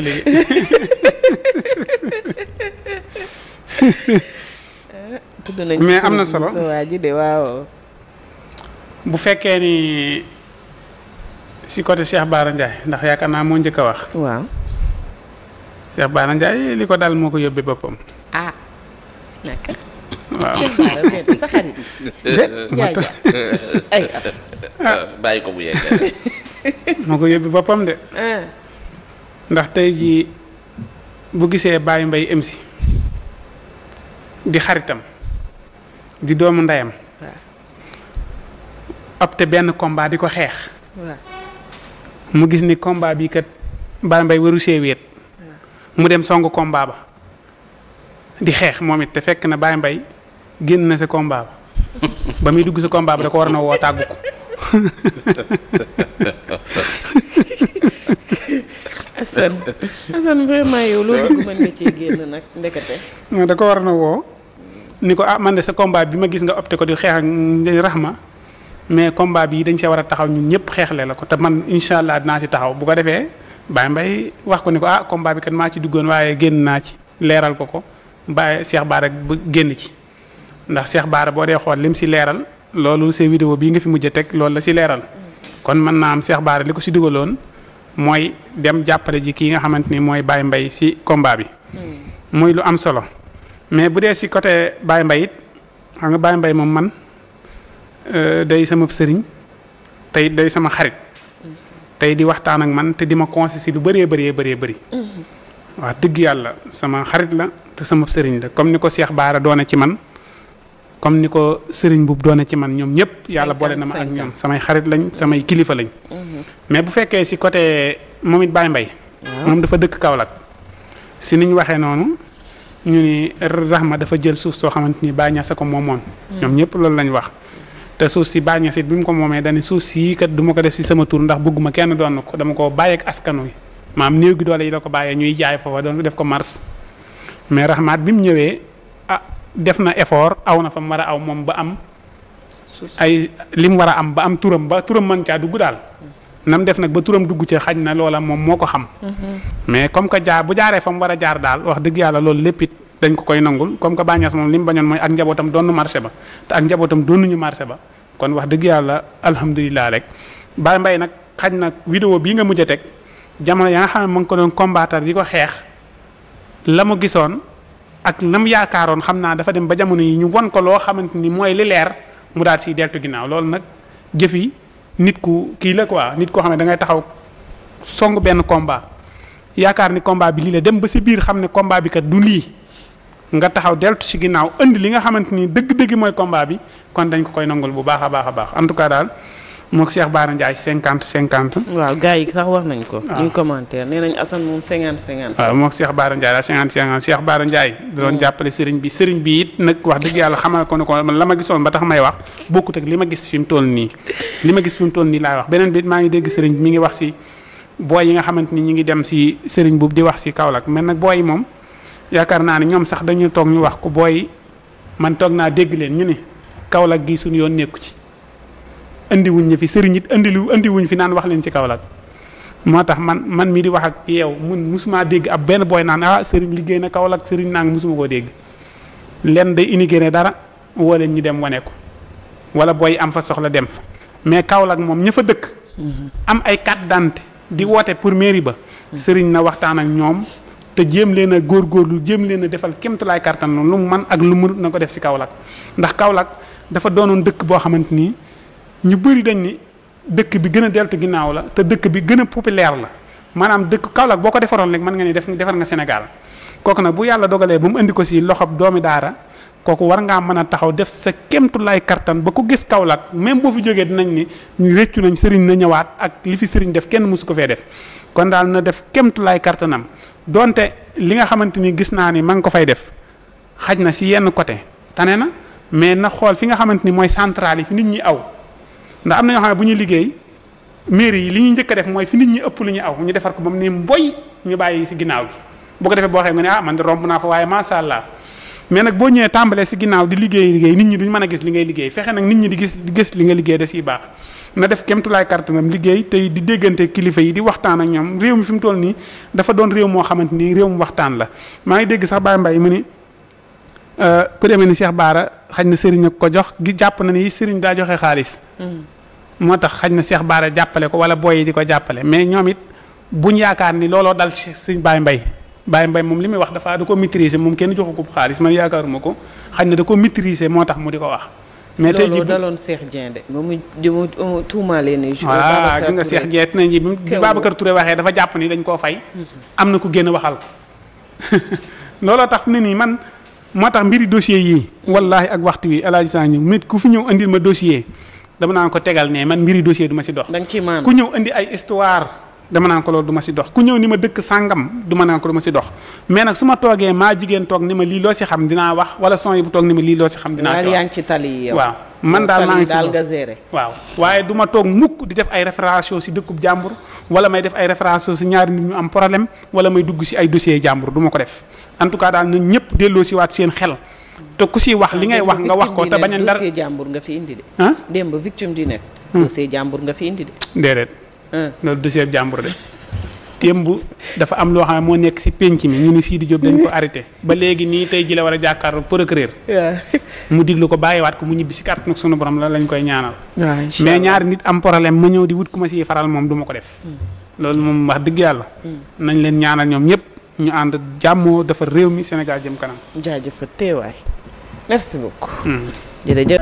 léegi. tudd nañ mais am na solo waa ji de waaw. bu fekkee ni si côté Cheikh Bara Ndiaye ndax yaakaar naa moo njëkk a wax. waaw. Cheikh Bara Ndiaye li ko daal moo ko yóbbee boppam. ah. naka. waaw Cheikh Bara Ndiaye sa xarit. jaajëf ay bàyyi ko bu yegg. moo ko yóbbee boppam de. ndax tey jii bu gisee Baye Mbaye MC di xaritam di doomu ndeyam. waaw. opté benn combat di ko xeex. waaw. mu gis ni combat bi kat Baye Mbaye waru see wéet. mu dem songu combat ba di xeex moom it te fekk na Baye Mbaye génn na sa combat ba ba muy dugg sa combat ba da ko war na woo tàggu ko. Assane vraiment yow loolu dugg mën nga cee génn nag ndekete. da ko war na woo ni ko man de sa combat bi ma gis nga opté ko di xeex ak Rahma mais combat bi dañ see war a taxaw ñun ñëpp xeexle la ko te man incha allah dinaa ci taxaw bu ko defee Baye Mbaye wax ko ni ko combat bi kat maa ci duggoon waaye génn naa ci leeral ko Baye Cheikh Bara rek bu génn ci ndax Cheikh Bara boo dee xool lim si leeral loolu sa vidéo bii nga fi mujj a teg loolu la si leeral kon mën naa am Cheikh Bara li ko si dugaloon mooy dem jàppale ji kii nga xamante ni mooy Baye Mbaye si combat bi. muy lu am solo mais bu dee si côté Baye Mbaye it xam nga Baye Mbaye moom man day sama sëriñ tey day sama xarit tey di waxtaan ak man te di ma conseillé si lu bëree bëri. wax dëgg yàlla sama xarit la te sama sëriñ la comme ni ko Cheikh Bara doone ci man comme ni ko sëriñ bu doone ci man ñoom ñëpp yàlla boole na ma ak ñoom samay xarit lañ samay kilifa lañ. mais bu fekkee si côté moom it Baye Mbaye moom dafa dëkk Kaolack si niñ waxee noonu ñu ni Rahma dafa jël suuf soo xamante ni Baye Niass ko moomoon. ñoom ñëpp loolu lañ wax. te suuf si Baye Niass it bi mu ko moomee dañu suuf sii kat du ma ko def si sama tur ndax bëgguma kenn doon ko dama ko bàyyeek askan wi maam néew gi doole yi la ko bàyyee ñuy jaay foofa doon def ko mars mais Rahmaat bi mu ñëwee def na effort aw na fa mu war a aw moom ba am ay li mu war a am ba am turam ba turam mën caa dugg daal nam def nag ba turam dugg ca xaj na loola moom moo ko xam. mais comme que bu jaaree fa mu war a jaar daal wax dëgg yàlla loolu lépp it dañ ko koy nangul comme que Baye Niass moom li mu bañoon mooy ak njabootam doonu marché ba te ak njabootam doonuñu marché ba kon wax dëgg yàlla alhamdulilah rek Baye Mbaye nag xaj na vidéo bii nga mujj a teg jamono yaa nga xam ne mu ngi ko doon combattre di ko xeex la mu gisoon ak la mu yaakaaroon xam naa dafa dem ba jamono yi ñu won ko loo xamante ni mooy li leer mu daal siy deltu ginnaaw loolu nag jëfi nit ku kii la quoi nit koo xam ne da ngay taxaw song benn combat yaakaar ni combat bi lii la dem ba si biir xam ne combat bi kat du lii nga taxaw deltu si ginnaaw indi li nga xamante ni dëgg-dëgg mooy combat bi kon dañ ko koy nangul bu baax a baax en tout cas daal moog Cheikh Bara Ndiaye 50-50. waaw gars yi sax wax nañ ko. ñuy commentaire nee nañ Assane moom 50-50. waaw moog Cheikh Bara Ndiaye daal 50-50 Cheikh Bara Ndiaye. da doon jàppale sëriñ bi it nag wax dëgg yàlla xamal ko ne ko man la ma gisoon ba tax may wax bokkut ak li ma gis fi mu toll nii. li ma gis fi mu toll nii laay wax beneen bi maa ngi dégg sëriñ bi mi ngi wax si booy yi nga xamante ni ñu ngi dem si sëriñ boobu di wax si Kaolack mais nag booy yi moom yaakaar naa ne ñoom sax dañu toog ñu wax ko booy man toog naa dégg leen ñu ne Kaolack gi suñu yoon nekku ci andi wuñ ñu fi sëriñ it andi wuñ fi naan wax leen ci Kaolack moo tax man mii di wax ak yow musuma dégg ab benn booy naan sëriñ liggéey na Kaolack sëriñ naa ngi musuma koo dégg lenn day immigré dara woo leen ñu dem wane ko wala booy am fa soxla dem fa mais Kaolack moom ña fa dëkk. am ay carte d'identité di woote pour mairie ba. sëriñ na waxtaan ak ñoom te jéem leen a góorgóorlu jéem leen a defal kéemtulaay kartan lu mu man ak lu mu na ko def si Kaolack ndax Kaolack dafa doonoon dëkk boo xamante ni. ñu bëri dañ ni dëkk bi gën a deltu ginnaaw la te dëkk bi gën a populaire la maanaam dëkk Kaolack boo ko defaroon rek mën nga ni defar nga Sénégal kooku nag bu yàlla dogalee ba mu indi ko si loxob doomi daara kooku war ngaa mën a taxaw def sa kéemtulaay kartan ba ko gis Kaolack même boo fi jógee dinañ ni ñu réccu nañ sëriñ na ñëwaat ak li fi sëriñ def kenn mësu ko fee def kon daal na def kéemtulaay kartanam donte li nga xamante ni gis naa ni ma ngi ko fay def xaj na si yenn côté tane na mais na xool fi nga xamante ni mooy centrale yi fi nit ñi aw ndax am na ñoo xam ne bu ñuy liggéey mairie yi li ñuy njëkk a def mooy fi nit ñi ëpp lu ñu aw ñu defar ko ba mu ne mboy ñu bàyyi si ginnaaw gi bu ko defee boo xam ne man de romb naa fa waaye macha allah mais nag boo ñëwee tàmbalee si ginnaaw di liggéey nit ñi duñ mën a gis li ngay liggéey fexe nag nit ñi di gis li nga liggéey da siy baax na def kéemtulaay kàttanam liggéey tey di déggante kilifa yi di waxtaan ak ñoom réew mi fi mu toll nii dafa doon réew moo xamante ni réew mu waxtaan la maa ngi dégg sax Baye Mbaye mu ni ku demee ni Cheikh Baara xañ na sëriñ ak ko jox gi jàpp na ni sëriñ daa joxe xaalis. moo tax xañ na Cheikh Baara jàppale ko wala boy yi di ko jàppale mais ñoom it buñ yaakaar ni looloo dal si sëñ Baye Mbaye Baye Mbaye moom li muy wax da ko maîtriser moom kenn joxu ko xaalis man yaakaaruma ko xañ na da ko maîtriser moo tax mu di ko wax. mais tey jii loolu daloon Cheikh Dieng de ba mu tuumaalee ne. voilà gis nga Cheikh Dieng nañ ji bi Babacar Touré waxee dafa jàpp ni dañ koo fay. am na ku génn waxal ko looloo tax ne nii man moo tax mbiri dossier yii. wallaahi ak waxtu wi El Hadj Sa ñëw nit ku fi ñëw andil ma dossier dama naan ko tegal ne man mbiri dossier du ma si dox. da nga ciy maam ku ñëw andi ay histoire dama naan ko loolu du ma si dox ku ñëw ni ma dëkk sàngam du ma naan ko du ma si dox mais nag su ma toogee maa jigéen toog ni ma lii loo si xam dinaa wax wala son yi bu toog ni ma lii loo si xam dinaa si wax yaa ngi ci tali yi yow. waaw man daal maa ngi si daal nga géré. waaw waaye du ma toog mukk di def ay références si dëkkub jàmbur wala may def ay références si ñaari nit ñu am problème wala may dugg si ay dossiers jàmbur du ma ko def en tout cas daal na ñëpp delloo si waat seen xel te ku si wax li ngay wax nga wax ko te bañ a dara dossier jàmbur nga fi indi de. ah démb victime du net. dossier jàmbur nga fi indi de. déedéet loolu dossier jàmbur de démb dafa am loo xam ne moo nekk si penc mi ñu ni Sidi Diop dañ ko arrêté ba léegi nii tey ji la war a jàkkaarloo procureur mu diglu ko bàyyiwaat ko mu ñibbi si kàttanu sunu borom la lañ koy ñaanal mais ñaari nit am problème ma ñëw di wut ku ma siy faral moom du ma ko def loolu moom wax dëgg yàlla nañ leen ñaanal ñoom ñëpp ñu ànd jàmmoo dafa réew mi Sénégal jëm kanam jaajëf fa teewaay merci beaucoup jërëjëf